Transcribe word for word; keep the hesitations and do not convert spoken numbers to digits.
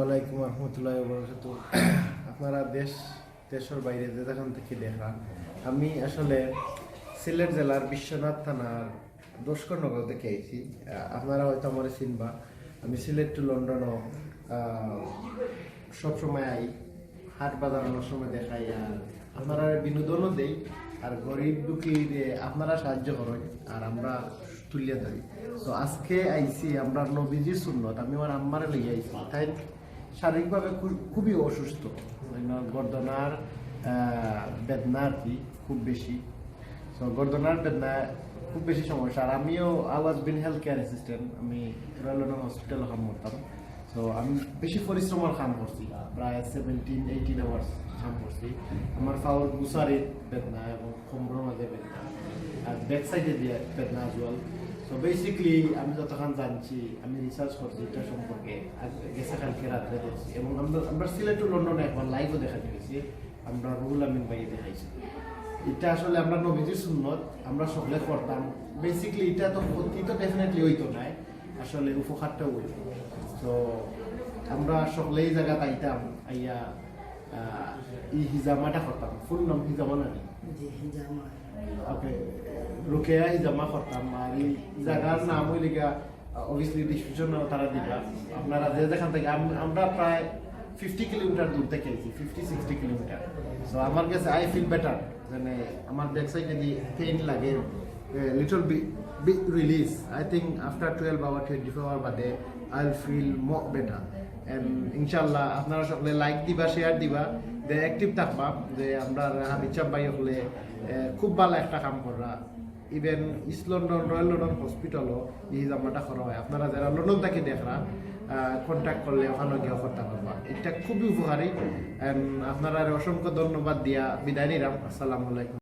ওয়ালাইকুম রহমতুল্লাহ বরকাত। আপনারা দেশ দেশের বাইরে যে যেখান থেকে দেখরা, আমি আসলে সিলেট জেলার বিশ্বনাথ থানার দশকর নগর থেকে আইছি। আহ, আপনারা হয়তো আমারে চিনবা। আমি সিলেট টু লন্ডনও, আহ, সবসময় আই, হাট বাজার অনেক সময় দেখাই। আর আপনারা বিনোদনও দেই, আর গরিব দুঃখীরে আপনারা সাহায্য করেন, আর আমরা তুলিয়া ধরি। তো আজকে আইছি আমরা নবীজির সুন্নত, আমি আমার আম্মারে লইয়া আইছি। তাই শারীরিকভাবে খু-, খুবই অসুস্থ, মানে গর্দনার, আহ, বেদনা আর কি খুব বেশি। তো গর্দনার বেদনা খুব বেশি সমস্যা। আর আমিও, I was been health care assistant, আমি রয়্যাল লন্ডন হসপিটাল কাম করতাম। তো আমি বেশি পরিশ্রমর কাম করছি, প্রায় সেভেন্টিন এইটিন আওয়ার্স কাম করছি। আমার পাওর গুসারি বেদনা এবং কোমরর মাঝে বেদনা, আর ব্যাক সাইডে দিয়া বেদনা as well। তো বেসিক্যালি আমি যতক্ষণ জানছি, আমি রিসার্চ করছি এটা সম্পর্কে, আর গেছে কালকে রাত্রে দেখছি, এবং আমরা, আমরা সিলেট টু লন্ডনে একবার লাইভও দেখা দিয়েছি, আমরা রুহুল আমিন ভাইয়ে দেখাইছি। এটা আসলে আমরা নবীজির সুন্নত, আমরা সকলে করতাম। বেসিক্যালি এটা তো ক্ষতি তো ডেফিনেটলি হইতো না, আসলে উপকারটাও হইতো। তো আমরা সকলে এই জায়গাত আইতাম, আইয়া, আহ, এই হিজামাটা করতাম। ফুল নাম হিজামা না নি? জি, হিজামা। ওকে, রুকেয়া হিজামা করতাম। আর এই জায়গার নাম হইলে গিয়া, অবভিয়াসলি ডিসক্রিপশন তারা দিবা। আপনারা যে যেখান থেকে, আম-, আমরা প্রায় ফিফটি কিলোমিটার দূর থেকে আইছি, ফিফটি সিক্সটি কিলোমিটার। তো আমার কাছে I feel better, মানে আমার ব্যাক সাইডে যদি পেইন লাগে, little bit release, I think after twelve hour, twenty four hour বাদে I will feel more better। And ইনশাআল্লাহ আপনারা সকলে লাইক দিবা, শেয়ার দিবা, যে অ্যাক্টিভ থাকবা, যে আমরা হাবিব সাহেব ভাই হকলে, এ, খুব ভালো একটা কাম কররা। Even east London, royal London হসপিটালও এই হিজামাটা করা হয়। আপনারা যারা লন্ডন থাকি দেখরা, কন্ট্যাক্ট করলে ওখানে গিয়ে করতে পারবা। এটা খুবই উপকারী। And আপনারা অসংখ্য ধন্যবাদ দিয়া বিদায় নিলাম। আসসালামু আলাইকুম।